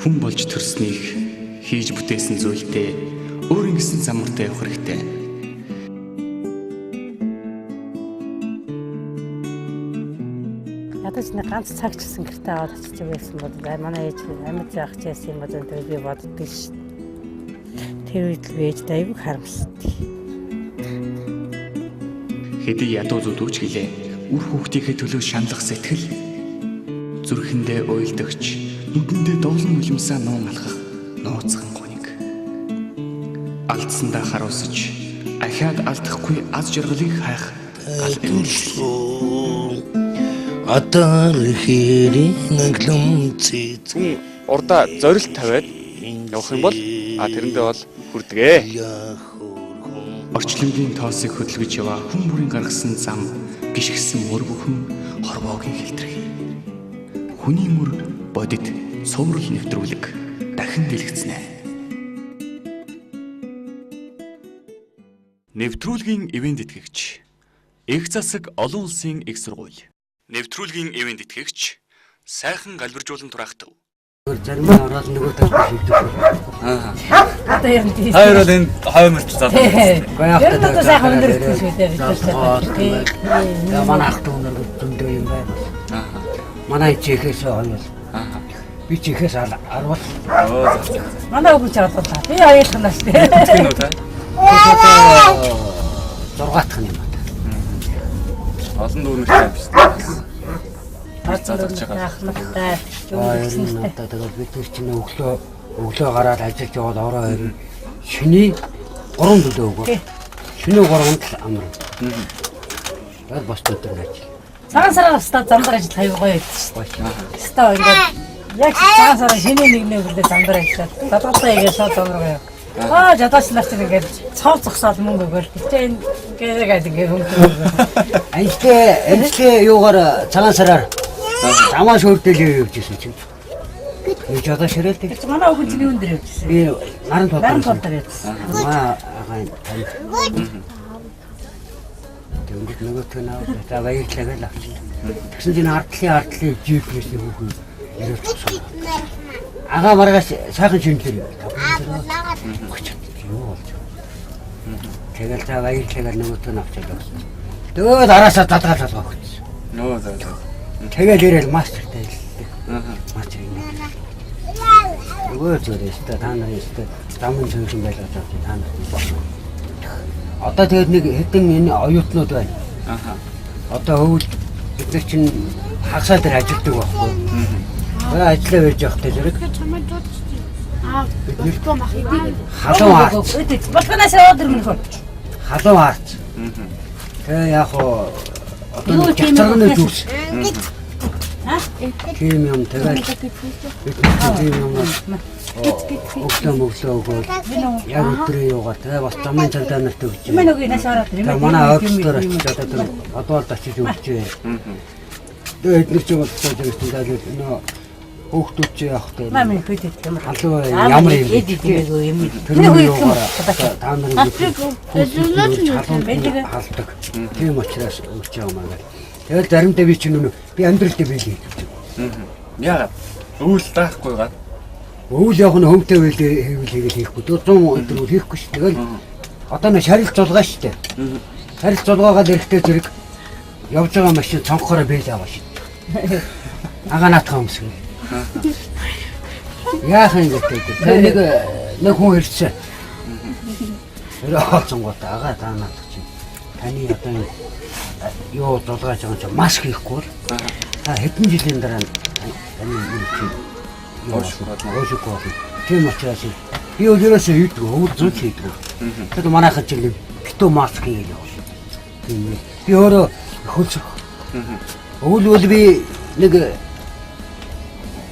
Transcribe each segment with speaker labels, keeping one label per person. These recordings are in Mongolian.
Speaker 1: Хүн болж төрснийг хийж бүтээсэн зүйлдээ өөр ингэсэн замуртай явах хэрэгтэй.
Speaker 2: Ядаж нэг ганц цаг ч гэсэн гэртээ аваад очиж байсан бол манай ээж амьд заах ч яасан юм бол тэр би боддог ш. Тэр үед л ээж аягүй харамсдаг.
Speaker 1: Хэдий ядуу зүдүүч гэлээ үр хүүхдийнхээ төлөө шаналх сэтгэл зүрхэндээ уйлдагч нүдэндээ дуулан нулимсаа нуун алхах нууцхан гуниг. Алдсандаа харуулсаж ахиад алдахгүй аз жаргалыг хайх гал эмнэлэг.
Speaker 3: Атар хэрийн англам цэц.
Speaker 1: Хүн урдаа зорилт тавиад явах юм бол тэрэндээ бол хүрдэгэ. Орчлонгийн тоосыг хөдөлгөж яваа хүн бүрийн гаргасан зам гიშгсэн мөр бүхэн хорвоогийн хилтрэх. Хүний мөр бодит цуврал нэвтрүүлэг дахин дэлгэцнэ. Нэвтрүүлгийн ивээн тэтгэгч Их засаг олон улсын их сургууль. Нэвтрүүлгийн ивээн тэтгэгч сайхан галбиржуулан тураахтав.
Speaker 4: Зарим нь ороод нөгөө талд шийдэх.
Speaker 2: Одоо ер нь тийм.
Speaker 5: Хоёр бол энэ хойморч залуу.
Speaker 2: Ер нь одоо сайхан өндөр итгэж шүү дээ бид нар.
Speaker 4: Тэгээ манай ах дүү нар зөндөө юм байна. Манай чихээс хоёул. Би чихээс арвал.
Speaker 2: Манай өвгөн ч авлаа. Би хоёулах нь шүү дээ.
Speaker 5: Тийм үү та?
Speaker 4: 6 дахь юм байна.
Speaker 5: Олон дүүнэртэй юм шүү дээ. Залгаж байгаа.
Speaker 2: Ахмадтай.
Speaker 4: Одоо тэгэл бид нар чинь өглөө гараад ажиллаж яваад ороо ирнэ. Шөнийн 3 төлөө өгөө. Шөнийн 3-нд л амрна. Тэгээд бос өдөр ажил.
Speaker 2: Цагаан сараар өстө замдар ажил аюу гоё байдаг шүү дээ. Өстө ингээд яг цагаан сараа шинэ нэгнээ өглөө замдар ажиллаад залгалтаа игээ шууд замдар гоё. Аа жадаач нар чинь ингээд цов зогсоол мөнгө өгөөл. Тэгтээ энэ ингээд ингээд хөнгө.
Speaker 4: Ажлын юугаар цагаан сараар замаа шөөрдөл явж ирсэн чинь. Би жадаа ширээлдэг.
Speaker 2: Тэр чинь манай өвгөн чинь юун дээр явж ирсэн?
Speaker 4: Би наран тул.
Speaker 2: Наран тул дээр явжсэн.
Speaker 4: Маа агаан танд. Тэнгүүд нөгөөх нь за баярлалаа гэж авчихсан. Тэгсэн чинь ардлын жипнээс нэг хүүхэн ирээд зогсоо. Агаа маргааш сайхан шинэлэр. Юу болж байна? Тэгэл за баярлалаа гэж нөгөөх нь авчиад өгсөн. Тэгээд араасаа задгаал залгаа өгсөн.
Speaker 5: Нөө за.
Speaker 4: Тэгэл ирээл мастертай хэллээ. Мастер юм. Нөгөө зүгээр өстой та нарын өстой замын цэвэрлэн байлгаж авч та нарт болно. Одоо тэгээд нэг хэдэн энэ оюутнууд байна. Одоо өвөл бид нар чинь хагасаа дээр ажилладаг байхгүй. Тэгээ ажиллаа байж явахтай зэрэг. Бид нэр халуун арц.
Speaker 2: Болохоноос яваад ирмэн хөө.
Speaker 4: Халуун арц. Тэгээ яг хоо одоо нэг жацарганы зүрс. Тийм юм тэгэл бид нар тийм юм өглөө өгөөд яг өдрийн юугаар тэгээ бас замын цагдаа нарт өгч. Тэгээ манай офистоор очиж одоо тэр бодволд очиж өгч. Тэгээ эднэр чинь болцоо зэрэг тэгэл нөө хөөхтүүд чи явах тэгээ.
Speaker 2: Маа хөдөд юм.
Speaker 4: Халуун ямар юм
Speaker 2: юм.
Speaker 4: Тэр та нарын халдаг. Тийм учраас өгч байгаа юм аа. Тэгэл заримдаа би чинь би амьдралдаа биелээ хийдэг.
Speaker 5: Яагаад? Өвөл даахгүй гад.
Speaker 4: Өвөл явах нь хөмтэй биелээ хийвэл хийгээл хийхгүй. 100 өдөр үл хийхгүй ш. Тэгэл одоо нэг шарил зулгаа штэ. Шарил зулгаагаад эрэхтэй зэрэг явж байгаа машин цонхороо биелээ аваа шít. Агаа наатах өмсгөн. Яах юм гэдэг. Тэгээ нэг хүн ирсэн. Тэр олзонгууд агаа та наатах чинь. Таны одоо энэ юу зулгааж байгаа чинь маск хийхгүй бол та хэдэн жилийн дараа таны юм чинь уушгүй болно. Тийм учраас би өөрөөсөө хийдэг, өвөл зүүн хийдэг. Тэгэхээр манайхан чинь битүү маск хийгээл яваа шүү. Тийм ээ. Би өөрөө хөлсөх. Өвөл бол би нэг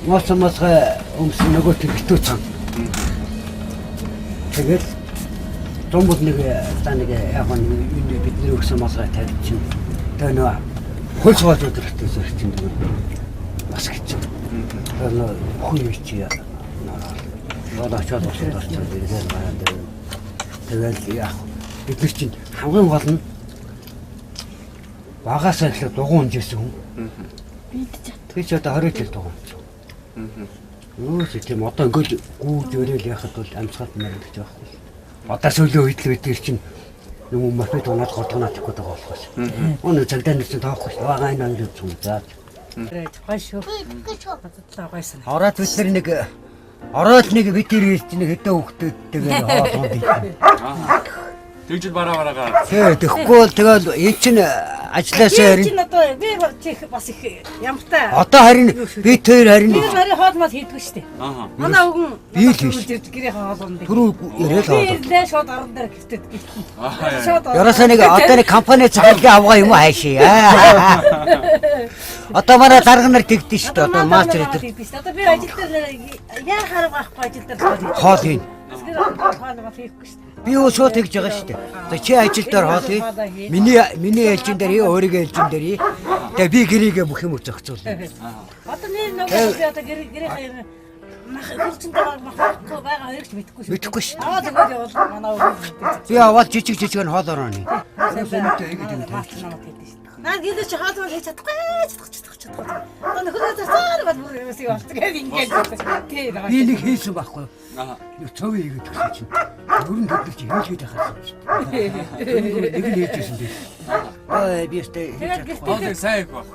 Speaker 4: моцмосгой өмсөн нөгөө тэр битүү цан. Тэгэл зомбол нэг за нэг яг нэг бидний өгсөн молгой тавьж чинь. Тэгээ нөгөө хөлс гоол өдөртөө зэрэг чинь бас гэж. Тэгээ нөгөө хүн юу чи норол. Очоод босоод орчоод ирээд гараад ирээ. Тэгэл яг бид нар чинь хамгийн гол нь багасаа эхлээд дугуй унжсэн хүн. Би ч одоо 20 жил дугуй унжсан. Өөс тийм одоо ингээл гүүж өрөөл яхад бол амьсгалт мэрэг гэж байхгүй. Одоо сүүлийн үед л бид нар чинь юм мопед унаад голгоноо тэх гээд байгаа болохоос. Өнөө цагдаа нар чинь тоохгүй шүү. Байгаа энэ хоёр зүг заа.
Speaker 2: Гоё шүү. Бодлоо гойсон.
Speaker 4: Ороод бид нар нэг ороод нэг бид нар чинь нэг хэдэн хүүхдүүдтэйгээр хоол унд идэх.
Speaker 5: Тэгжил бараа бараагаа.
Speaker 4: Тий, тэгэхгүй бол тэгэл эн чинь ажилласаа
Speaker 2: Би
Speaker 4: харин
Speaker 2: чинь одоо би чих бас их ямартай.
Speaker 4: одоо харин бид хоёр харин
Speaker 2: Би нарийн хоол мал хийдгүй шүү дээ.
Speaker 5: Аа.
Speaker 2: Манай өвгөн
Speaker 4: Би л хийш.
Speaker 2: гэрийнхээ хоол унд.
Speaker 4: түрүү яриад
Speaker 2: Би
Speaker 4: хоол.
Speaker 2: ирлээ шууд орон дээр гэртээ гэртэн. Шууд орон.
Speaker 4: Ерөөсөө нэг одоо нэг компани захиалгын авгаа юм уу хайшаа. Одоо манай дарга нар тэгдэж шүү дээ. Одоо мастер
Speaker 2: дээр
Speaker 4: дээр
Speaker 2: биш. Одоо би ажил дээр яа харав байхгүй ажил дээр хоол хийх.
Speaker 4: хоол хийн.
Speaker 2: Тэр хоол мал хийхгүй шүү дээ.
Speaker 4: Би өө шууд тэгж байгаа шүү дээ. Одоо чи ажил дээр хоол хий. Миний ээлжин дээр хий, өөрийнхөө ээлжин дээр хий. Тэгээ би гэрийгээ бүх юм зохицуулна.
Speaker 2: Одоо нэр нөгөө би одоо гэрийнхээ юм мах хөрчөнтэй махахгүй байгаа хоёрч мэдэхгүй шүү.
Speaker 4: Мэдэхгүй шүү дээ.
Speaker 2: Аа зүгээр явал манай өвгөн мэддэг.
Speaker 4: Би аваад жижиг жижиг нь хоол орооны. Ерөөсөө мэдээ ингэж юм
Speaker 2: Мастер намайг хэлдэг шүү дээ. Наа гэлээ чи хоол мал хийж чадахгүй чадах. Одоо нөхөрөө цаар бол бүр юм шиг болчих гээд ингээд. Тий.
Speaker 4: Би нэг хийсэн байхгүй.
Speaker 5: Аа.
Speaker 4: Нэг цов хийгээд өгсөн чинь. Ер нь тэд нар чи хийлгээд байхаас юм шүү дээ. Нэг нь хийжсэн дээ. Ой би өстэй хийж
Speaker 2: Тэгээд
Speaker 4: чадахгүй.
Speaker 5: Хоолыг сайн их баг.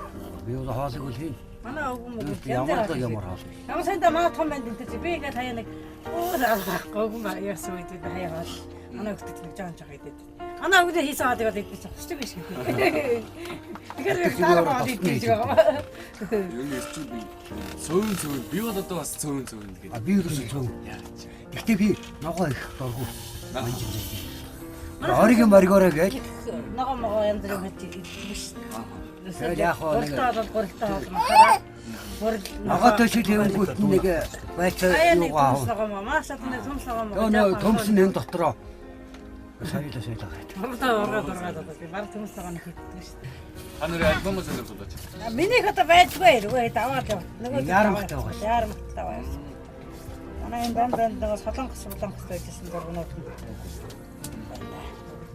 Speaker 4: Би бол хоолыг үл хийн.
Speaker 2: Манай өвгөн мөгөн
Speaker 4: Ямар л ямар хоол.
Speaker 2: Ямар санда манай том банд энэ чи би ингээд хаяа нэг өөр байхгүй өвгөн ба яасан үед би хаяа хоол. Манай өвгөд нэг жоон жоон идэд. Манай өвгөд хийсэн хоолыг бол идэж авчих биш. Тэгэхээр би дараа хоол идэж байгаа.
Speaker 5: Ер нь ирчүүд би цөөн цөөн би бол одоо бас цөөн цөөн гэдэг.
Speaker 4: А би ерөөсөө цов. Гэхдээ би ногоо их дургу. Манжин зэ. Ориг моргороо гэж.
Speaker 2: Ногоо могоо янз бүрийн хийж иддэг шүү дээ.
Speaker 4: Тэгэл яг хоо нэг-
Speaker 2: Гурилтай бол гурилтай хоол махаа. Гурил
Speaker 4: Ногоотой шиг хэвэнгүүт нь нэг байцаа
Speaker 2: Хаяа нэг
Speaker 4: юугаа
Speaker 2: төмс
Speaker 4: аав.
Speaker 2: ногоо маа. Маш одоо нэг төмс ногоо маа.
Speaker 4: Төө нөө төмс нь энэ дотроо. Сарила сарила гараад.
Speaker 2: Урдаа ургаад ургаад одоо би баг төмс ногоо нэг хийдэг шүү дээ.
Speaker 5: Та нарын альбом сонирхолтой.
Speaker 2: А, Минийх одоо байдгүй нөгөө даваад яв. Нөгөө
Speaker 4: Ярамхтай байгаа шүү.
Speaker 2: Ярамхтай байгаа шүү. Манай энэ банд банд нөгөө солонгос байжсэн зургнууд нь.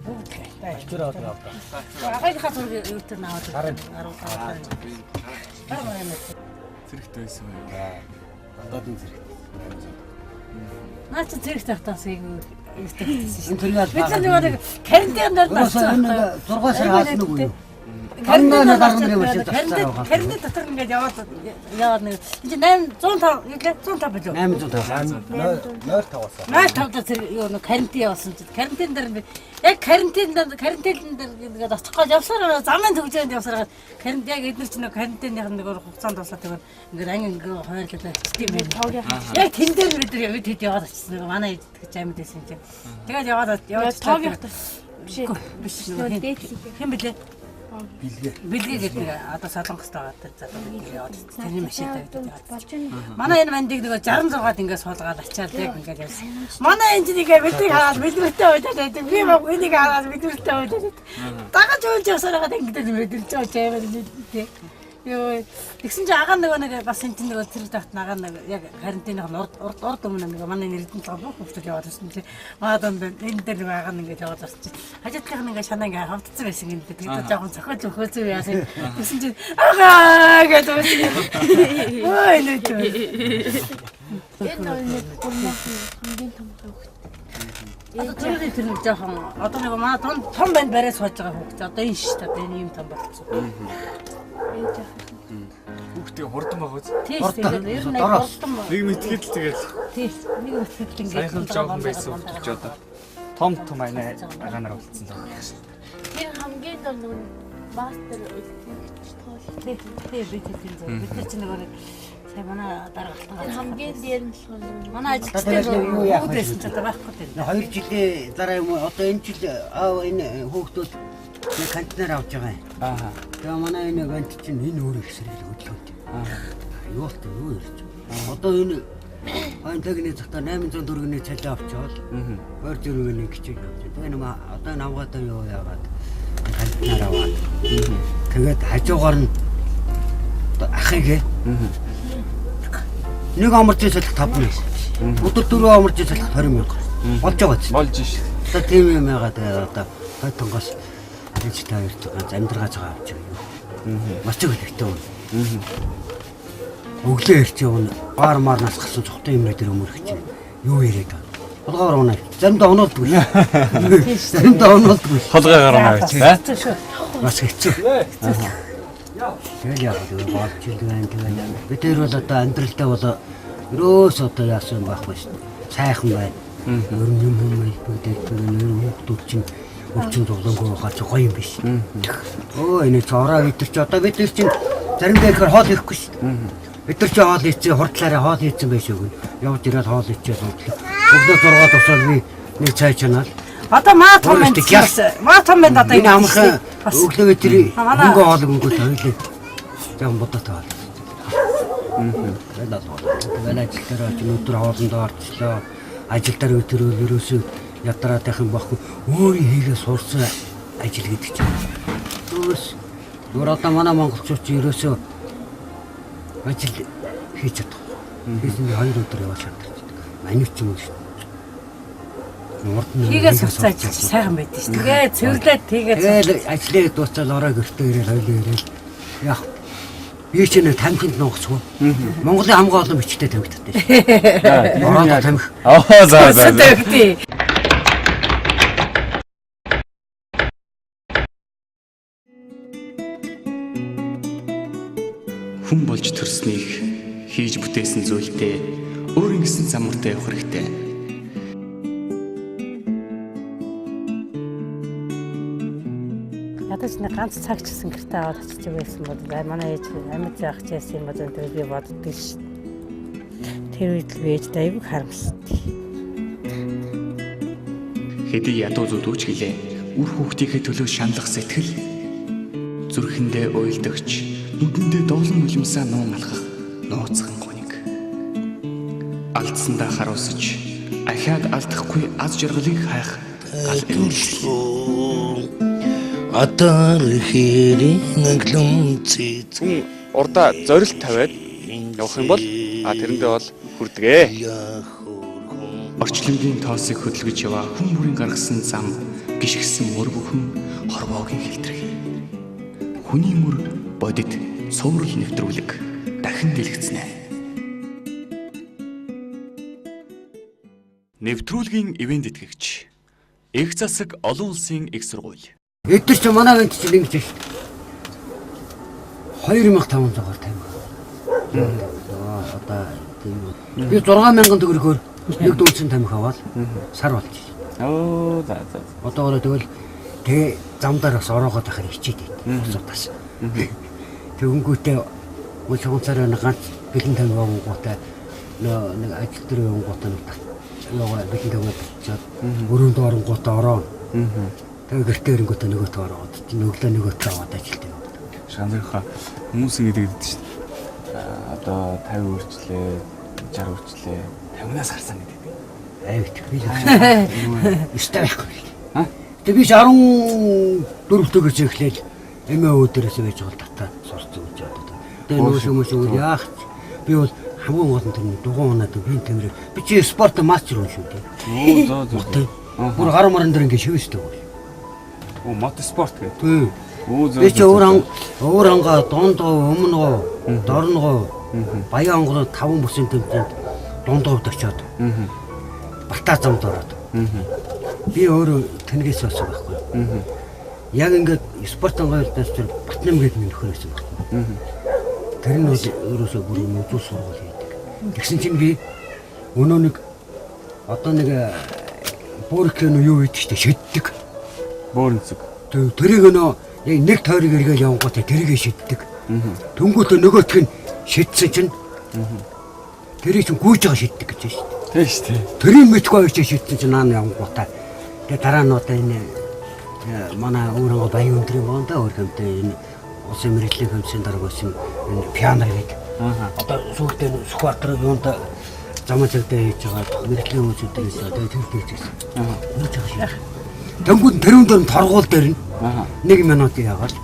Speaker 2: Бүгд хайртай.
Speaker 3: Тэр одоо авдаг.
Speaker 2: Агаагийнхаа зургийг юу төр наваад.
Speaker 3: Харин.
Speaker 2: 15. Харин юм.
Speaker 5: Зэрэгтэй байсан байх.
Speaker 3: Гадаадын зэрэг.
Speaker 2: Наа чи зэрэг тавтаас ийгтэй гэсэн шүү.
Speaker 4: Энэ тэр яал
Speaker 2: Бид нар нөгөө нэг карантинд
Speaker 4: Ерөөсөө
Speaker 2: орсон.
Speaker 4: энэ нэг 6 сар хаасан үгүй юу? Карантин дарга нарын машин
Speaker 2: Карантин карантин дотор ингээд яваад яваад нэг энэ чинь 805 юу лээ 105 билүү?
Speaker 4: 805.
Speaker 3: 0.5-аас.
Speaker 2: 05 да зэрэг юу нэг карантин явсан чинь карантин дээр би яг карантин дээр карантин дээр ингээд очих гэж явсаар замын төгжөөнд явсаар карантин яг эдгээр чинь нэг карантиных нэг хугацаанд дуусаад тэгээд ингээд анги ингээд хойрлоо очт юм байна. Яг тэн дээр бид нар бид хэд яваад очсон нэг манай итгэж амьд байсан чинь. Тэгээд яваад яваад
Speaker 6: Тоогийн биш ээ.
Speaker 2: биш
Speaker 6: Нөгөө
Speaker 2: нөгөө
Speaker 6: дээдлийг.
Speaker 2: хэн блэ?
Speaker 3: Билгээ.
Speaker 2: Бэлгээ гэдэг нэг одоо солонгостой байгаа тэр залуу бид яваад тэрний машинтай бид яваад.
Speaker 6: Болж байна.
Speaker 2: Манай энэ мандыг нөгөө 66-ад ингээд суулгаад ачаал яг ингээд явсан. Манай энэ чинь ингээд биднийг хараад биднэртэй уйлаад байдаг. Би баг энийг хараад биднэртэй уйлаад байдаг. Дагаж уйлж явсаар хагаад ингээд мэдэрч байгаа юм аа. Йоо тэгсэн чинь агаа нөгөө нэг бас энэ чинь нөгөө тэр тавт агаа нэг яг карантиных нь урд урд урд өмнө нөгөө манай нэрдэн цаа бүх хүмүүс яваад ирсэн чинь манай донд энэ дээр нөгөө агаа нь ингээд яваад ирсэн чинь хажуудлынх нь ингээд шанаа ингээд хавтцсан байсан юм дээ. Тэгээд жоохон цохиод өхөөцөө яасан. Тэгсэн чинь агаа гэж байсан. Ой нэ чи.
Speaker 6: Энэ нэг гурман хамгийн том хүүхэд.
Speaker 2: Одоо тэрний тэр нэг жоохон одоо нэг манай том том банд барай сууж байгаа хүүхд. Одоо энэ шүү дээ. Одоо энэ юм том болчихсон.
Speaker 6: Ээж ахын.
Speaker 5: Хүүхдээ хурдан байгаа үз.
Speaker 2: Тийм
Speaker 4: Хурдан.
Speaker 2: шүү дээ. Ер нь
Speaker 4: Дороос.
Speaker 2: хурдан.
Speaker 5: Нэг мэдхэд л тэгэл
Speaker 2: Тийм. Нэг үтгэл ингээд
Speaker 5: саяхан жоохон байсан хүүхдч одоо том том анаа агаанаар болцсон л байна.
Speaker 6: Тэр хамгийн дор нөгөө мастер үлдэгч тоол.
Speaker 2: Тийм тийм би тийм зөв. Бид нар чинь нөгөө нэг сая манай дарга алтан
Speaker 6: Тэр хамгийн дээр нь болохоор нөгөө
Speaker 2: манай ажилчтай
Speaker 4: Одоо тэгэл юу яах
Speaker 2: бүгд
Speaker 4: вэ?
Speaker 2: байсан ч одоо байхгүй тийм.
Speaker 4: 2 жилийн дараа юм уу? Одоо энэ жил аав энэ хүүхдүүд нэг контейнер авч байгаа юм.
Speaker 5: Аа.
Speaker 4: Тэгээ манай энэ вант чинь энэ өөр их сэргийл хөдөлгөөнтэй. Юу л юу ярьж. Одоо энэ хойнтагны захта 800 төгрөгийн цалин авчвал 24-ний кичээл авч. Тэгээ нэг одоо энэ авгаадаа юу яагаад контейнер аваад. Тэгээд хажуугаар нь одоо ахыг нэг амарчийн салхи 5 мянга. Өдөр дөрөв амарчийн салхи 20 мянга. Болж байгаа ч.
Speaker 5: Болж ш.
Speaker 4: Одоо тийм юм яагаад тэгээд одоо тойтонгоос ээж та хоёр ганц амьдргаа цагаа авч байгаа юм. Маш их хэрэгтэй юм. Өглөө ирч явна. Баар маарнаас гарсан цогтой юм дээр өмөрөх чинь юу яриад байгаа. Хулгайгаар унаа. Заримдаа унаалдгүй. Заримдаа унаалдгүй.
Speaker 5: Хулгайгаар унаа гэж байна.
Speaker 2: Хэцүү шүү.
Speaker 4: Бас хэцүү. Тэгэл яг л болж байна тэгэл. Би тэр бол одоо амьдралдаа бол ерөөс одоо яасан юм байхгүй шүү дээ. Сайхан байна. Ер нь юм юм бүгд тэр нэр хүүхдүүд чинь өвчин зовлонгүй байгаа чи гоё юм биш. Өө энэ чи ороо бид нар чи одоо бид нар чинь заримдаа ихээр хоол ихгүй шүү дээ. Бид нар чи хоол хийсэн хурдлаараа хоол хийсэн байж өгнө. Явж ирээд хоол хийчихээ суудлаа. Өглөө 6 тусаад би нэг цай чанаал.
Speaker 2: Одоо маа том
Speaker 4: Өөр
Speaker 2: энд
Speaker 4: ихтэй яс.
Speaker 2: маа том энд одоо
Speaker 4: Энэ амархан
Speaker 2: бас
Speaker 4: өглөө бид тэр
Speaker 2: Манай-
Speaker 4: хөнгө хоол өнгөө тойлоо. Жан бодоод хоол. Тэгэл алгаа. Тэгэл ажил дээр очиж өнөөдөр хоолндоо орчлоо. Ажил дээр өдөр ерөөсөө ядраад байх юм байхгүй. Өөрийн хийгээ сурсан ажил гэдэг чинь. Өөс өөр одоо манай монголчууд чи ерөөсөө ажил хийж чадахгүй. Хийсэн би 2 өдөр яваа шантарчдаг. Манайч юм шүү. Урд нь
Speaker 2: хийгээ сурцсан ажил чи сайхан байдаг шүү. Тэгээ цэвэрлээд тийгээ
Speaker 4: Тэгэл ажлаа дуусчаал ороо гэртээ ирээл хоёлоо ирээл яг би ч нэг тамхинд нуугцгүй. Монголын хамгийн олон бичтэй тамхиттай шүү. Ороод тамхи.
Speaker 5: Аа за за. за.
Speaker 2: Тэгтээ.
Speaker 1: Хүн болж төрснийг хийж бүтээсэн зүйлдээ өөр ингэсэн замуртай явах хэрэгтэй.
Speaker 2: Ядаж нэг ганц цаг ч гэсэн гэртээ аваад очиж байсан бол манай ээж амьд заах ч яасан юм бол тэр би боддог шүү. Тэр үед л би ээжтэй айгүй харамсдаг.
Speaker 1: Хэдий ядуу зүдүүч гэлээ үр хүүхдийнхээ төлөө шаналх сэтгэл зүрхэндээ уйлдагч нүдэндээ дуулан нулимсаа нуун алхах нууцхан гуниг алдсандаа харуулсаж ахиад алдахгүй аз жаргалыг хайх гал эмнэлэг.
Speaker 7: Атар хэрийн аглам цэц
Speaker 5: Хүн урдаа зорилт тавиад явах юм бол тэрэндээ бол хүрдэгэ.
Speaker 1: Орчлонгийн тоосыг хөдөлгөж яваа хүн бүрийн гаргасан зам гიშгсэн мөр бүхэн хорвоогийн хилтрэг. Хүний мөр бодит цуврал нэвтрүүлэг дахин дэлгэцнэ. Нэвтрүүлгийн ивент итгэгч Их засаг олон улсын их сургууль.
Speaker 4: Эдгээр чи манай вент чинь ингэж шүү дээ. 2500-аар тамхи. Одоо тийм үү. Би 6000 төгрөгөөр нэг дүүцэн тамхи аваад сар болчих.
Speaker 5: Оо за за.
Speaker 4: Одоо өөрөө тэгвэл тэгээ зам дээр бас ороогоод байхаар хичээд байт. Бусудаас. Тэгэнгүүтээ чухамцаар нэг ганц бэлэн тамхи авангуудаа нөө нэг ажил дээр явангуудаа нэг юугаа бэлэн тамхи татчаад өрөөнд оронгуудаа ороо. Тэгээ гэртээ ирэнгүүтээ нөгөөтөө ороод өглөө нөгөөтөө аваад ажилд яваад.
Speaker 5: Шанзархаа хүмүүс ингэж гэдэг шүү дээ. Одоо 50 үрчлээ, 60 үрчлээ, 50-наас гарсан гэдэг.
Speaker 4: Айвт би л өстэй байхгүй. Тэгээ би 14 төгөж эхлээл эмээ өвдөрөөс байж байгаа татаад сурцсан гэж бодод. Тэгээ нөгөө хүмүүс үл яах ч би бол хамгийн гол нь тэр дугуй унаад би тэмрээ. Би чи спорт мастер хүн шүү дээ.
Speaker 5: Оо зөө зөө.
Speaker 4: Бүр гар маран дээр ингэ шивэсдэг бол.
Speaker 5: Оо мотоспорт гэдэг.
Speaker 4: Тий.
Speaker 5: Оо зөө.
Speaker 4: Би чи өөр ангаа дундгоо, өмнөгөө, дорногоо, Баян онгороо 5 бүсийн тэмцээнд дундговд очиод. Бартаа замд ороод. Би өөрөө тэнэгээс болсон байхгүй. Яг ингээд спорт ангаалдаас тэр Батнам гэдэг нэг нөхөр байсан байхгүй. Тэр нь бол өөрөөсөө бүр үзүүл сургууль хийдэг. Тэгсэн чинь би өнөө нэг одоо нэг бүрхэн юу хийдэг штэ шиддэг.
Speaker 5: Бөөрөнцөг.
Speaker 4: Тэрийг өнөө яг нэг тойрог эргээл явангуудаа тэрийг шиддэг. Тэнгүүтээ нөгөөх нь шидсэн чинь тэрийг чинь гүйж байгаа шиддэг гэж байна шүү дээ.
Speaker 5: Тийм шүү дээ.
Speaker 4: Тэрийг мэдгүй хоёр чинь шидсэн чинь наа явангуудаа тэгээ дараа нь одоо энэ манай өөрөө баян өндрийн бондоо өөр хэмтэй энэ улсын мэргэжлийн комиссийн дарга байсан энэ пиано гэдэг. Одоо сүүлдээ Сүхбаатар юунд замаа цагдаа хийж байгаа мэргэжлийн хүмүүсүүд байсан. Тэгээ тэр тэгж байсан. Гүйж байгаа шиддэг. Тэнгүүд тэрүүн дээр нь торгуул дээр нь 1 минут яагаад.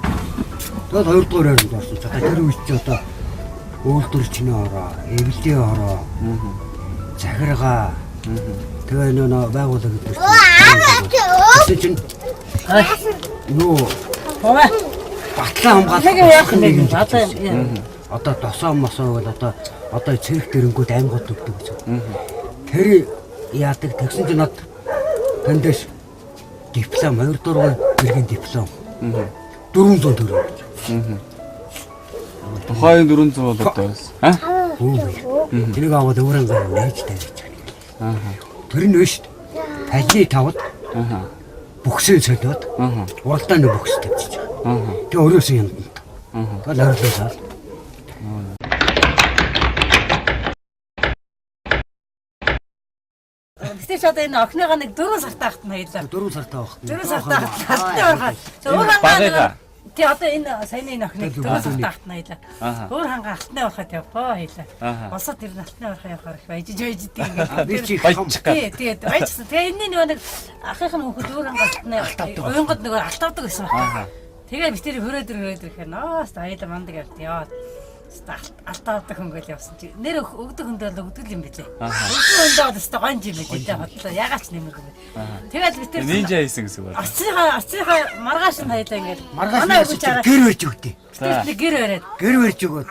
Speaker 4: Тэгээд 2 дугаар байранд орсон. Одоо тэр үед чи одоо үйлдвэрчний ороо, эвлэлийн ороо, захиргаа. Тэгээ нөө байгууллага гэдэг чинь. Тэгсэн чинь юу
Speaker 2: Боваа.
Speaker 4: батлан хамгаалах
Speaker 2: Тэгээ яах юм бэ? Одоо
Speaker 4: Одоо досоо мосоо гэл одоо цэрэг дэрэнгүүд аймгууд өгдөг гэж. Тэр яадаг тэгсэн чинь над тэндээс диплом 2 дугаар мэргийн диплом 400 төгрөг гэж.
Speaker 5: Тухайн 400 бол одоо байсан. Аа?
Speaker 4: Тэрийг аваад өөрөн гар нээж тавьж байгаа. Тэр нь биш. Палны тавд бүхсээ солиод уралдааны бүхс тавьчих. Тэгээ өрөөсөн юмд. Тэгэл ойрлоо.
Speaker 2: Гэтэ ч одоо энэ охиныгоо нэг 4 сартай хат нь хаялаа.
Speaker 4: 4 сартай байх.
Speaker 2: 4 сартай хат хатны орхоо. Өөр хангаа тий одоо энэ саяны энэ охиныг 4 сартай хат нь хаялаа. Өөр хангаа алтны орхоод явбаа хаялаа. Улсад тэр нь алтны орхоо явахаар их баяжиж баяждаг ингээд.
Speaker 4: Би чи
Speaker 5: Баяжчих гад.
Speaker 2: Тий, тий, баяжсан. Тэгээ энэний нөгөө нэг ахынх нь хүүхэд өөр хангаа алтны уянгод нөгөө алтавдаг гэсэн байна. Тэгээ би тэр хөрөөд хөрөөд ирэхээр ноос аяла мандаг авт яваад алтавдаг хүн гэл явсан чи нэр өгдөг хүнд бол өгдөг юм билээ. Өгдөг хүнд бол өстой гонж юм билээ тэ хотлоо ягаад ч нэмэргүй. Тэгэл би тэр
Speaker 5: Нинжа хийсэн гэсэн үг байна.
Speaker 2: Оцсныхаа маргааш нь хаялаа ингээд.
Speaker 4: Маргааш
Speaker 2: манай
Speaker 4: нь
Speaker 2: өгч араа
Speaker 4: гэр барьж өгдөө.
Speaker 2: тэр гэр бариад
Speaker 4: Гэр барьж өгөөд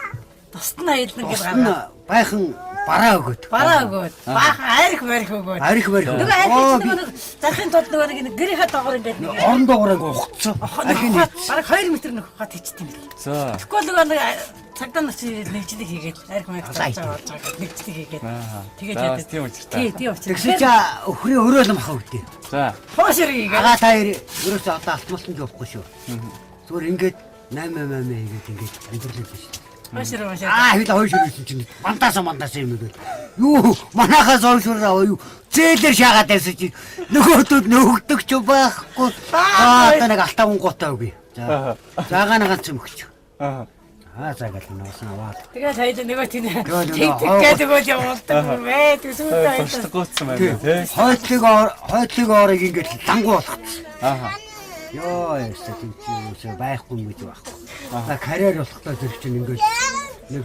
Speaker 2: тусд нь аялна гэж
Speaker 4: тусд нь
Speaker 2: гаргаад
Speaker 4: байхан бараа өгөөд.
Speaker 2: бараа өгөөд баахан арх барих өгөөд.
Speaker 4: Арх барих.
Speaker 2: Нөгөө арх нөгөө нэг зархын тулд нөгөө нэг гэрийнхээ доогоор ингээд нэг
Speaker 4: Орон доогоор ингээ ухцсан. Архийг
Speaker 2: бараг 2 м нөхөх хат хийчихдээ юм бэл.
Speaker 5: За.
Speaker 2: Тэгэхгүй л нөгөө нэг цагдаа нар чи нэгжлэг хийгээд арх маяг зарж байгаа болж байгаа гэдэг нэгжлэг хийгээд тэгээд
Speaker 5: За,
Speaker 2: яадаг.
Speaker 5: тийм учиртай.
Speaker 2: Тий, тийм учиртай.
Speaker 4: Тэгсэн чи өхрийн өрөөл мах өгдөө.
Speaker 5: За.
Speaker 2: Хоошор хийгээд
Speaker 4: Агаа та хоёр ерөөсөө одоо алтмалтанд явахгүй шүү. Зүгээр ингээд 8 8 8 хийгээд ингээд амьдрал биш.
Speaker 2: хоошор хоошор.
Speaker 4: Аа хэл хоёр шүрсэн чинь мандаас юм гээд. Юу манахаас хоёр шүр аваа юу зээлэр шаагаад байсан чинь нөгөөдүүд нөгөгдөг ч байхгүй. Аа одоо нэг алтаа унгуутай үгүй. За заагаа нэг ганц юм өгч.
Speaker 5: Аа.
Speaker 4: Аа за гэл нуусан аваад.
Speaker 2: Тэгээд хоёул нөгөө тийм
Speaker 4: Тэгэл
Speaker 2: тэг
Speaker 4: нөгөө
Speaker 2: тэг гэдэг өгөөд явуулдаг юм бэ. Тэг сүүлдээ хоёул
Speaker 5: Туршлаггүйцсэн байна тий.
Speaker 4: Хойтлыг орыг ингээд лангуу болгоцсон.
Speaker 5: Аа.
Speaker 4: Йоо яста тийм чи юусоо байхгүй юм гэж байхгүй. За карьер болохтой зэрэг чинь ингээд нэг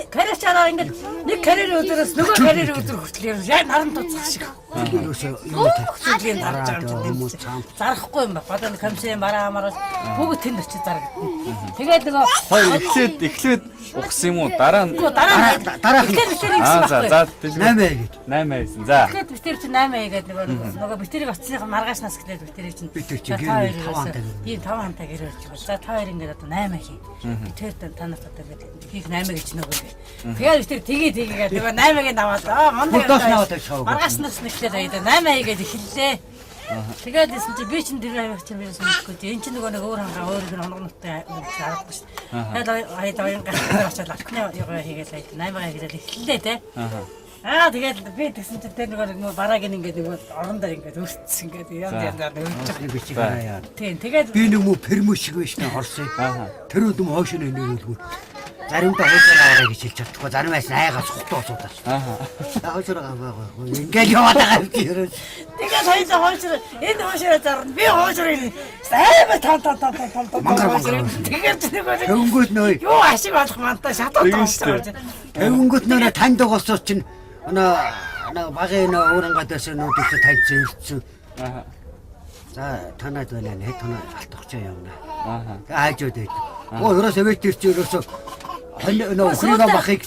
Speaker 2: карьер чараа ингээд нэг карьер өдрөөс нөгөө карьер өдөр хүртэл ер нь яг наран туцах шиг.
Speaker 4: ерөөсөө юу тавих.
Speaker 2: Сүлийн дарж байгаа юм
Speaker 4: Хүмүүс
Speaker 2: чинь.
Speaker 4: цамц.
Speaker 2: Зарахгүй юм байна. Одоо нэг комиссийн бараа амаараа бүгд тэнд очиж зарагдана. Тэгээд нөгөө
Speaker 5: Хоёр эхлээд ухсан юм уу? Дараа нь
Speaker 2: дараа
Speaker 4: Дараах нь.
Speaker 2: Тэгэхээр битэр ингэсэн
Speaker 5: Аа за
Speaker 2: байхгүй.
Speaker 5: за
Speaker 4: 8 гээд.
Speaker 5: 8 хийсэн. За.
Speaker 2: Тэгэхээр битэр чинь 8 хийгээд нөгөө битэрийг очсных маргааш нас гэлээд битэрийг чинь
Speaker 4: Битэр чинь
Speaker 2: за,
Speaker 4: гэр
Speaker 2: та
Speaker 4: нэг
Speaker 2: хоёр
Speaker 4: таван хантай гэр.
Speaker 2: ийм таван хантай гэр барьж байгаа. За та хоёр ингээд одоо 8 хий. Битэр та нарт одоо ингээд хийх 8 гэж нөгөө гээ. Тэгээд битэр тгий тгийгээд нөгөө 8-ыг аваад аа мундаг.
Speaker 4: Бүр доош нь аваад тавьчих аваагүй.
Speaker 2: Маргааш нас нэхлээд аяда 8 хийгээд эхэллээ. Тэгээд исэн чи би чинь тэр авих чинь би мэдэхгүй. Энэ чинь нөгөө нэг өөр хангаа өөр нэг онгоноттой аргагүй шүү. Тэгээд аяда оюун гарах очоод алхны югаа хийгээл аяда 8-аа хийгээл эхэллээ те. Аа тэгээд би тэгсэн чинь тэр нөгөө нэг барааг ингээд нөгөө орон дээр ингээд өртсөн ингээд янз янзаар өрж байгаа.
Speaker 4: Нэг бичиг хараа яа.
Speaker 2: Тийм тэгээд
Speaker 4: Би нэг мө пермө шиг байж та орсон. Тэр үд мө хойш нь нэрүүлгүй. Заримдаа хойшоо аваарай гэж хэлж чадахгүй. Зарим айс айгаа сухтуу асуудаас.
Speaker 5: Аа.
Speaker 4: Хойшоо аваа. Ингээл яваад байгаа юм чи ерөөс.
Speaker 2: тэгээд хоёулаа хойшоо энэ хойшоо зарна би хойшоо амар тан тан тан тан тан тан
Speaker 4: Мангар, мангар.
Speaker 2: тэгээд нөгөө нэг
Speaker 4: Тэнгүүт нөө
Speaker 2: юу ашиг болох мантай шатаад
Speaker 5: Тэгэн
Speaker 2: байгаа
Speaker 5: шүү
Speaker 2: юм.
Speaker 4: тэнгүүт нөө танд дугасуу чинь нөө багын нөө өөрөнгөдөөс нөө төсөө таньсан ирсэн.
Speaker 5: Аа.
Speaker 4: За танаад байна нэ танаа алтгах явна.
Speaker 5: Аа.
Speaker 4: Тэгээ хайжууд байд. Оо ерөөсөө вэт тэр чи ерөөсөө хонь нөө өхрийгөө махыг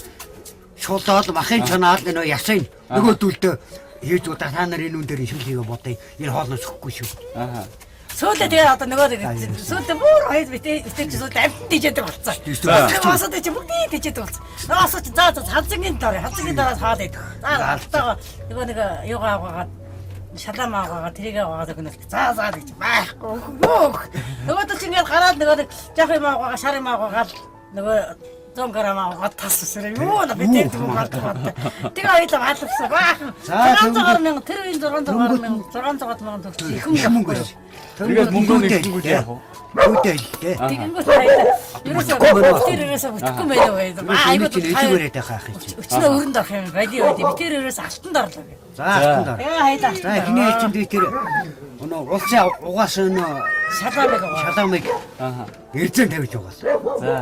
Speaker 4: шулаад махын чанаал нөө ясын нөгөө дүлдөө хийж удаа та нар энэ үн дээр шил хийгээ бодъё. Энэ хоолноос өгөхгүй шүү.
Speaker 5: Аа.
Speaker 2: Сүүлдээ тэгээд одоо нөгөө нэг сүүлдээ бүр хоёр битээ битээ чи сүүлдээ амтан тийжээдэг болцсон. Нөгөө чи бүгдийг тийжээдэг болцсон. Нөгөө чи за за хазангийн дор хазангийн дороос хоол идэх. За алтайгаа нөгөө нэг юугаа аваагаад шалаам аваагаад тэрийг аваагаад өгнө. За за гэж байхгүй өгөх. Нөгөө чи ингээд гараад нөгөө нэг жоох юм аваагаа шар юм аваагаад нөгөө 100 г аваад тас үсрээ. Юу на битээ дүү гадаг. Тэгээ хоёулаа алавсан. Баахан. 600 мянга тэр үеийн 600 мянга 600 мянга төгрөг их
Speaker 4: Их мөнгө
Speaker 2: мөнгө.
Speaker 4: байсан.
Speaker 5: Тэгээд мөнгөө нэгтгэнгүүт яах вэ?
Speaker 4: Үүдээ л дээ.
Speaker 2: Тэгэнгүүт хоёулаа ерөөсөө тэр ерөөсөө бүтэхгүй байлаа байлаа. Аа
Speaker 4: Айгуу
Speaker 2: айгуу
Speaker 4: чинь эдгээрээ таах юм чи.
Speaker 2: Өчнөө өрөнд орох юм байли байли. Би тэр ерөөсөө алтанд орлоо гэ.
Speaker 4: За алтан дор.
Speaker 2: Тэгээ хоёулаа
Speaker 4: За эхний ээлжинд би тэр өнөө улсын угаас өнөө
Speaker 2: шалаамыг аваа.
Speaker 4: шаламыг
Speaker 5: Аа.
Speaker 4: эрзэн тавьж угаас.
Speaker 5: За.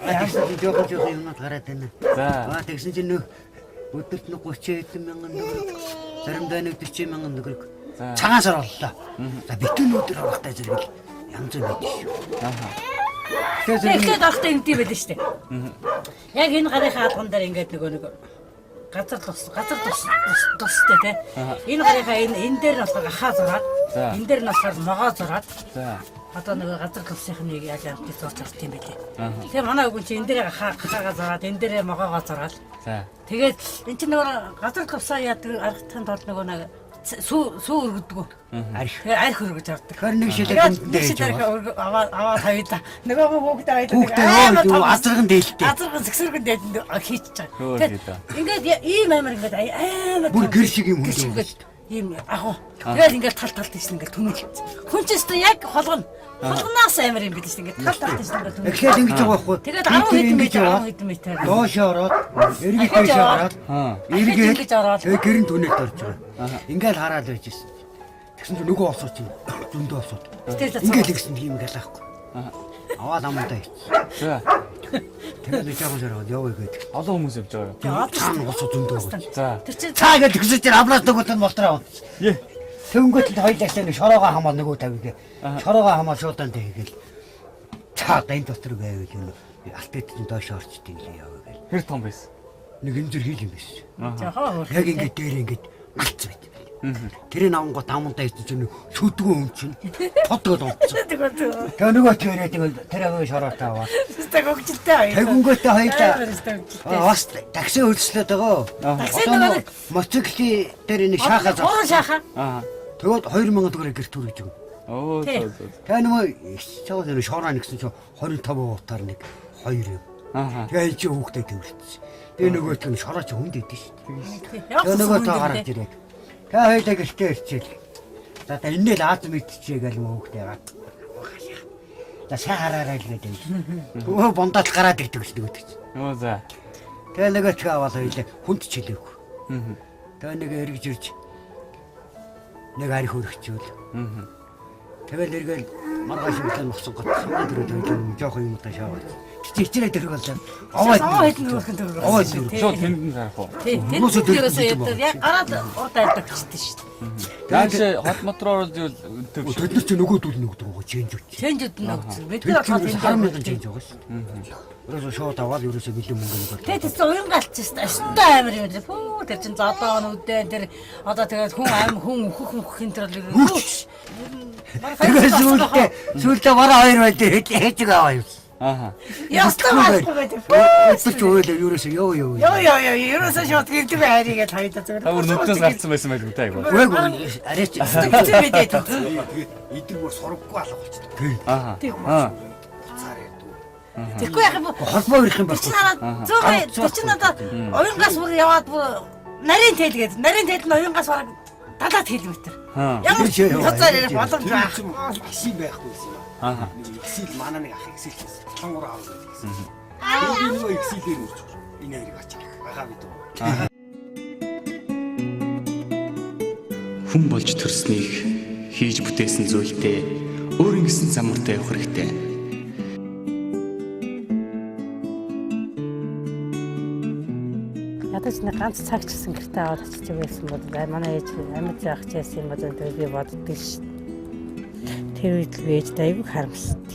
Speaker 4: А тэгсэн чинь жоохон жоохон юмнууд гараад байна.
Speaker 5: За.
Speaker 4: Аа тэгсэн чинь нөх өдөрт нэг 30 хэдэн мянган төгрөг, заримдаа нэг 40 мянган төгрөг.
Speaker 5: За.
Speaker 4: Цагаан сар боллоо. За битүүн өдөр орохтой зэрэг л янз бүр байдаг шүү.
Speaker 5: Аа.
Speaker 4: Тэгэхээр
Speaker 2: Тэгэхээр орохдоо юмтай байлаа шүү дээ. Яг энэ гарынхаа алган дээр ингээд нөгөө нэг газар тус газар тус тустай тий. Энэ гарынхаа энэ энэ дээр нь болохоор ахаа зураад энэ дээр нь болохоор могоо зураад одоо нөгөө газар тусынхныг яаж амтыг зурж авт юм байлээ. Тэгээ манай үгэн чи энэ дээр ахаагаа зураад энэ дээрээ могоогоо зураад. Тэгээд эн чинь нөгөө газар тусаа яадаг аргатахын тулд нөгөө нэг сүү сүү өргөдөг.
Speaker 4: Арх.
Speaker 2: Тэгээ арх өргөж авдаг.
Speaker 4: Тэгэхээр нэг шилэг
Speaker 2: Тэгээд
Speaker 4: дүндээ
Speaker 2: нэг
Speaker 4: хийж
Speaker 2: шилэг
Speaker 4: байгаа.
Speaker 2: аваа аваа тавья. Нөгөө хүүхдээ аялаа.
Speaker 4: Хүүхдээ юу азарган дээлтэй.
Speaker 2: Азарган зэгсэргэн дээлэнд хийчих чаа.
Speaker 5: Хөөр
Speaker 2: Тэгээд
Speaker 5: хийдэ.
Speaker 2: ингээд ийм амар ингээд амар
Speaker 4: Бүр гэр шиг юм
Speaker 2: гэр шиг
Speaker 4: хүн.
Speaker 2: ингээд ийм агуу. Тэгээд ингээд тал тал тийш ингээд түнэлж. Хүн чинь өстө яг холгоно. Холгоноос амар юм бид чинь ингээд тал тал тийш ингээд түнэлж.
Speaker 4: Тэгэхээр ингэж байгаа байхгүй.
Speaker 2: Тэгээд 10 хэдэн
Speaker 4: ингэж
Speaker 2: метр
Speaker 4: яваад
Speaker 2: 10 хэдэн метр.
Speaker 4: Доош ороод, эргээд
Speaker 2: Дахиад
Speaker 4: доош
Speaker 2: яваад.
Speaker 4: ороод,
Speaker 2: Дахиад
Speaker 4: эргээд
Speaker 2: ингэж ороод.
Speaker 4: тэгээ гэрэн түнэлд орж байгаа. Ингээл хараад байж ирсэн. Тэгсэн чинь нөгөө осууд чинь зөндөө осууд.
Speaker 2: Тэгэл
Speaker 4: Ингээл ингэсэн тийм ингээл аахгүй. Аваад амдаа хийсэн.
Speaker 5: За.
Speaker 4: Тэгээд нэг жоохон сараад явъя гэдэг.
Speaker 5: Олон хүмүүс явж байгаа юу?
Speaker 4: Цаана осууд зөндөө байгаа.
Speaker 5: За.
Speaker 2: Тэр чинь
Speaker 4: Цаа гэж тэгсэн чинь амлаас нөгөөт нь болтроо авсан.
Speaker 5: Е.
Speaker 4: Тэнгүүт нь хоёулаа нэг шороогоо хамаад нөгөө тавигээ. Шороогоо хамаад шуудан тэгээл. Цаа энэ дотор байвал юм. Алт хэд чинь доош орчдөг лээ явъя гэл.
Speaker 5: Хэр том байсан?
Speaker 4: Нэг энэ зэр хийл юм биш.
Speaker 2: жоохон хөөрхөн.
Speaker 4: Яг ингээд дээр ингээд галц байт юм байна. Тэрийг авангууд амандаа хийсэн чинь шүдгүү юм чинь тод гол унтсан. Тэгээ нөгөө тэрээ тэгэл тэр аваа шороотой аваад.
Speaker 2: Тэстэг хөгжилтэй хоёр.
Speaker 4: Тэгэнгүүтээ хоёулаа
Speaker 2: Амар өстэй хөгжилтэй.
Speaker 4: бас такси хөлслөөд байгаа.
Speaker 2: Такси нөгөө нэг-
Speaker 4: мотоциклийн дээр нэг шааха
Speaker 2: Гурван шааха.
Speaker 5: Аа.
Speaker 4: Тэгээд 2000 төгрөг гэрт хүргэж өгнө.
Speaker 5: Оо
Speaker 2: Тий.
Speaker 5: зөө зөө.
Speaker 4: Тэгээ нөгөө чавал нэг шороо нэгсэн чинь 25 утаар нэг хоёр юм.
Speaker 5: Аа.
Speaker 4: Тэгээ энэ чинь хүүхдээ төвлөсөн. Тэгээ нөгөө чинь шороо чи хүнд идэв шүү дээ.
Speaker 2: Явах
Speaker 4: Тэгээ нөгөө
Speaker 2: хүнд
Speaker 4: тоо
Speaker 2: юм
Speaker 4: гараад
Speaker 2: дээ.
Speaker 4: ирээд. Тэгээ хоёлаа гэртээ ирчихэл. За та энэ л аз мэдчихээ гэл мөн хүүхдээ гаад. За сайн хараарай л гэдэг. Өө бундаал гараад ирдэг л нөгөө чинь.
Speaker 5: Оо за.
Speaker 4: Тэгээ нөгөө ч аваад хоёлаа хүнд чилээгүй. Тэгээ нэг эргэж ирж нэг арх өргөчөөл. Тэгэл эргээл маргааш өглөө нухсан гот сумын дөрөв хоёлаа нэг жоохон юм удаа шаваад. Чи хичээрээ дөрөв боллоо.
Speaker 2: Овоо хэдэн хөөрхөн төгрөг.
Speaker 4: Овоо хэдэн төгрөг.
Speaker 5: Шууд тэнд нь гарах уу?
Speaker 2: Тий. Тэнд
Speaker 4: Хүмүүсээ дөрөв
Speaker 2: ерөөсөө
Speaker 4: хэдэн
Speaker 2: яадаг. Яг гараад урд айлдаг чийдэн шүү дээ.
Speaker 5: Дааш хот мот руу оруулж ивэл төв шүү.
Speaker 4: Тэд нар чи нөгөө дүүл нөгдөг байгаа чэнжүүд.
Speaker 2: Чэнжүүд нь өгсөн. Бид
Speaker 4: Тэр
Speaker 2: нар болохоор
Speaker 4: чинь
Speaker 2: тэнд
Speaker 4: 10 мянган чэнж байгаа шүү дээ. Ерөөсөө шууд аваад ерөөсөө бэлэн мөнгө нэг бол.
Speaker 2: Тэгээд тэс уян галчихсан. Өстой амар юм лээ. Пүү тэр чин зодоо нүдэн тэр одоо тэгээд хүн аим хүн өөхөх мөхөх энэ тэр л хүүч.
Speaker 4: Тэгээ сүүлдээ сүүлдээ бараа хоёр байл дээр хэд аваа юм.
Speaker 5: Аа.
Speaker 2: Ястаа байхгүй байдаг.
Speaker 4: Өдөр чи өөлөө ерөөсөө ёо ёо.
Speaker 2: Йоо ёо ёо ерөөсөө шууд гэрдэг хайрыг л хайдаа зүгээр.
Speaker 5: Та бүр нүднээс гарцсан байсан байлгүй та айгуу.
Speaker 4: Үгүй арайч.
Speaker 2: Хэцүү мэдээ.
Speaker 3: Тэгээд эдгээр бүр сургаггүй алга болчихдог.
Speaker 5: Аа.
Speaker 2: Тийм.
Speaker 5: Аа.
Speaker 3: Буцаар ярьдаг.
Speaker 2: Тэгэхгүй яах юм бэ?
Speaker 4: Холбоо ирэх юм
Speaker 2: Тэр чинь
Speaker 4: байхгүй.
Speaker 2: хараад зөөгөө тэр чинь одоо уянгаас бүр яваад бүр нарийн тэл гээд нарийн тэл нь уянгаас бараг 70 км.
Speaker 5: Аа.
Speaker 2: Ямар
Speaker 4: Тэр чинь
Speaker 2: хязгаар ярих боломж
Speaker 3: Тэр
Speaker 2: байх.
Speaker 3: чинь гисий байхгүй байсан юм.
Speaker 5: Аа.
Speaker 3: Нэг гисий манай нэг ах гисий л байсан. Долонгор аав гэж гисэн. Тэгээд би нөгөө гисийлээр үрж. Энэ хоёрыг ачаах. Агаа бид.
Speaker 1: Хүн болж төрснийг хийж бүтээсэн зүйлдээ өөр ингэсэн замартай явах хэрэгтэй.
Speaker 2: Ядаж нэг ганц цаг ч гэсэн гэртээ аваад очиж байсан бол манай ээж амьд заах ч байсан юм бол тэр би боддог ш. Тэр үед л би ээжд айгүй харамсдаг.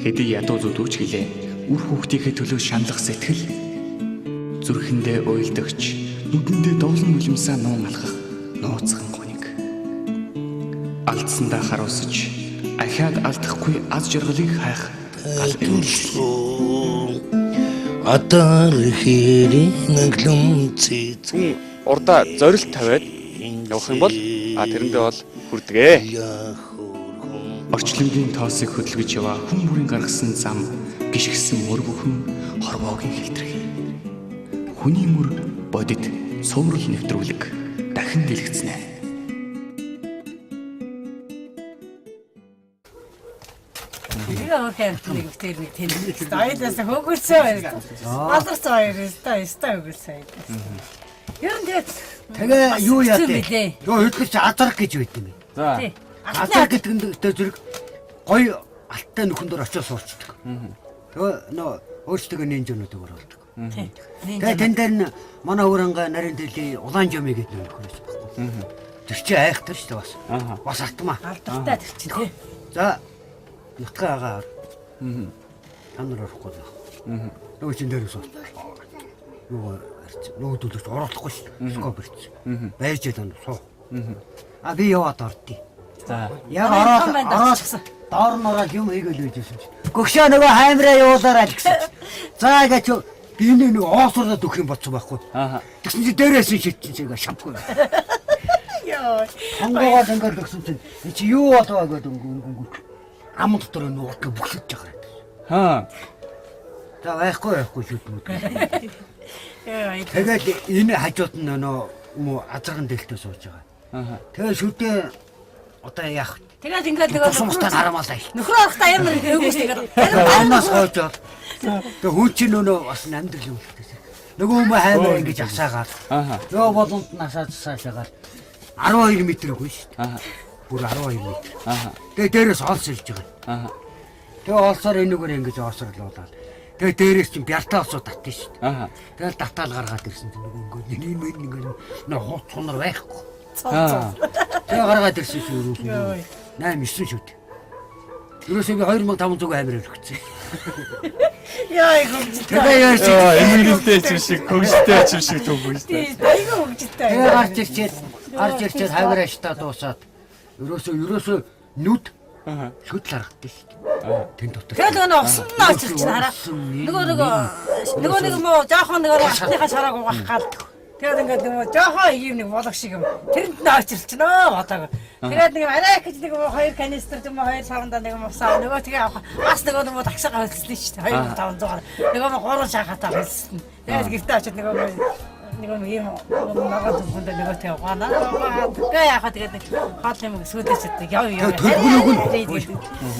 Speaker 1: Хэдий ядуу зүдүүч гэлээ үр хүүхдийнхээ төлөө шаналх сэтгэл зүрхэндээ уйлдагч нүдэндээ довлон нулимсаа нуун алхах нууцхан гуниг алдсандаа харуулсаж ахиад алдахгүй аз жаргалыг хайх гал эмнэлэг.
Speaker 7: Атар хэрийн англим цэцэг
Speaker 5: Хүн урдаа зорилт тавиад явах юм бол а тэрэндээ бол хүрдэгэ.
Speaker 1: Орчлонгийн тоосыг хөдөлгөж яваа хүн бүрийн гаргасан зам гიშгсэн мөр бүхэн хорвоогийн хилтрэх. Хүний мөр бодит цуврал нэвтрүүлэг дахин дэлгэцнэ.
Speaker 2: Тэгээ өөрхөн амт нэг битэр нэг тэнд. Айлаас хөөгөлсөн хоёр. Баларсан хоёр өстой өстой хөөгөлсөн хоёр. Ер нь тэгээд
Speaker 4: Тэгээ юу
Speaker 2: бас
Speaker 4: яа
Speaker 2: хэцүү
Speaker 4: вэ?
Speaker 2: билээ.
Speaker 4: Юу хөдлөж чи азарх гэж байт юм.
Speaker 5: За.
Speaker 2: Тий.
Speaker 4: Азар гэдэг нь тэ зэрэг гоё алттай нөхөн дөр очиж суурчдаг. Тэгээ нөө өөрсдөө нинжүүнүүдийг оруулдаг.
Speaker 2: Тий.
Speaker 4: Тэгээ тэн дээр нь манай өөрөнгө нарийн дэлийн улаан жомыг гэдэг нөхөр байсан байхгүй. Тэр чи айхтар шүү дээ бас. Бас атмаа.
Speaker 2: Алдартай тэр чинь тий.
Speaker 4: За Нутгаа агаар. Та нар орохгүй байх. Нөгөө чин дээрээс сууж. Нөгөө арч нөгөө төлөвч оруулахгүй шүү. Скоп ирсэн. Байж л суу. А би яваад ордъё.
Speaker 5: За.
Speaker 4: Яг ороод ороод доор нь ороод юм хийгээл байжсэн чи. Гөгшөө нөгөө хаймраа явуулаарай л гэсэн. За гэж би нэг оосруулаад өгөх юм бодсон байхгүй.
Speaker 5: Аа.
Speaker 4: Тэгсэн чи дээрээс нь шидсэн чи шавгүй.
Speaker 2: Йоо.
Speaker 4: Хонгоогоод ингээд өгсөн чинь энэ чи юу болов гэдэг өнгө ам дотор нуугд бүхлөж байгаа.
Speaker 5: Хаа.
Speaker 4: За байхгүй шүтмүүд.
Speaker 2: Йоо.
Speaker 4: Тэгэл энэ хажууд нь нөө мө азарган дэлтэй сууж байгаа.
Speaker 5: Аа.
Speaker 4: Тэгээ шүдээ одоо яах вэ?
Speaker 2: Тэгээд ингээд нөгөө
Speaker 4: Тусмастай харамаалаа.
Speaker 2: Нөхрөө орохдоо ямар их өгөөс тэгээд
Speaker 4: Амнаас хойжоод. Тэгээ хүн чинь нөө бас амьдрал юм л дээ. Нөгөө хүмүүс хаймаар ингэж асаагаад.
Speaker 5: Аа.
Speaker 4: Нөгөө болонд нь асаад цаашаагаар 12 м үгүй шүү дээ.
Speaker 5: Аа.
Speaker 4: Бүр 12 м.
Speaker 5: Аа.
Speaker 4: Тэгээ дээрээс олс ирж байгаа.
Speaker 5: Аа.
Speaker 4: Тэгээ олсоор энэгээр ингэж оосрлуулаад. Тэгээ дээрээс чинь бяртаа олсоо татна шүү дээ.
Speaker 5: Аа.
Speaker 4: Тэгэл татаал гаргаад ирсэн чинь нөгөө ингээд энэ мэн ингээд нөө хууц хунар байхгүй.
Speaker 5: Аа.
Speaker 4: Тэгээ гаргаад ирсэн чинь ерөөсөө 8 9 шүд. Ерөөсөө би 2500 амир өргөцсөн.
Speaker 2: Яа хөгжөлтэй.
Speaker 4: Тэгээ яарч
Speaker 5: Эмгэнтэй ч юм шиг, хөгжөлтэй ч юм шиг түггүй шүү дээ.
Speaker 2: Тийм, айгүй хөгжөлтэй.
Speaker 4: Тэгээ гарч ирчээд хавар аштаа дуусаад ерөөсөө нүд шүд л харагддаг шүү дээ. Тэн дотор.
Speaker 2: Тэгээ нөгөө усан нь очиж чинь хараа. Нөгөө нэг муу жоохон нөгөө алтныхаа шарааг угаах гал. Тэгээд ингээд нөгөө жоохон ийм нэг болог шиг юм. Тэрэнд нь очилчихноо бодог. Тэгээд нэг арай гэж нэг хоёр канистр юм уу хоёр савндаа нэг юм усаа нөгөө тэгээ авах. Бас нөгөө нөгөө таксигаа хөлслөн шүү дээ. 2500-аар. Нөгөө муу гурван шахатаа хөлсөн. Тэгээд гэртээ очиод нөгөө нэг ийм ногоон түлхэндээ нөгөө тэгээ угаана. Тэгээ яхаа тэгээд нэг хоол юм сүйдэж чаддаг. Яв яв.
Speaker 4: Төлбөрөг нь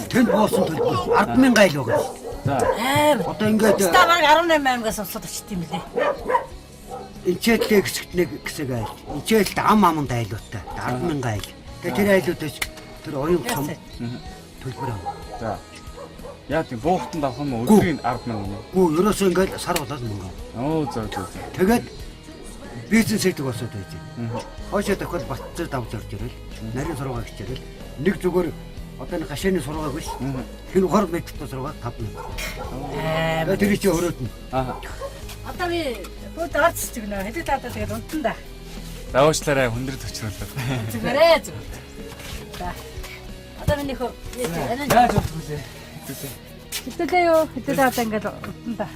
Speaker 4: тэнд буусан төлбөр 100000 айл байгаа шүү дээ.
Speaker 5: За.
Speaker 2: Амар.
Speaker 4: Одоо ингээд
Speaker 2: Та бараг 18 аймгаас усад очт юм лээ.
Speaker 4: Энчээдлээ хэсэгт нэг хэсэг айл. Энчээлд ам аманд айлуудтай 100000 айл. Тэгээ тэр айлуудаас тэр оюун цом төлбөр ав.
Speaker 5: За. Яа тийм буухтанд авах юм уу? Өдрийн 100000 юм уу?
Speaker 4: Гүү ерөөсөө ингээд сар болоод мөнгө ав.
Speaker 5: Оо за за за.
Speaker 4: Тэгээд бизнес хийдэг болсод байж. Хойшоо тохиол Батцэр давж орж ирэл. Нарийн сургаа хичээл. Нэг зүгээр одоо нэг гашааны сургааг биш. Хин 20 метртэй сургаа 5000.
Speaker 2: Амар.
Speaker 4: Тэгээд тэр чи өрөөд нь.
Speaker 5: Аа.
Speaker 2: Одоо би бүгд орц ч гэнэ. Хэдий таадаа тэгээд унтан да.
Speaker 5: За уучлаарай хүндрэл төчрүүлээ.
Speaker 2: Зүгээрээ зүгээр. За. Одоо миний хөө
Speaker 5: Яаж болох вэ? Хэдүүлээ.
Speaker 2: Хэдүүлээ юу? Хэдүүлээ одоо ингээд унтан да.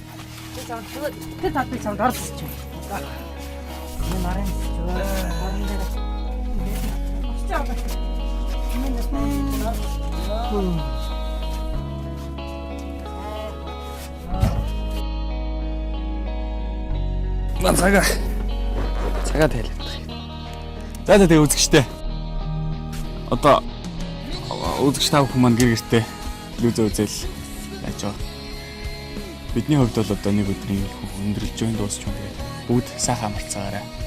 Speaker 2: Тэр таадыг чамд орц ч. Энэ нарын ч. Орон дээр. Очиж аваа. Энэ нэс
Speaker 5: Ман цагаа. Цагаа тайлбар. За за тэгээ үзэгчтэй. Одоо үзэгч та бүхэн маань гэр гэртээ телевизээ үзэл яаж байгаа. Бидний хувьд бол одоо нэг өдрийн өндөрлж байна дуусч байна. Тэгээд бүгд сайхан амарцаагаарай.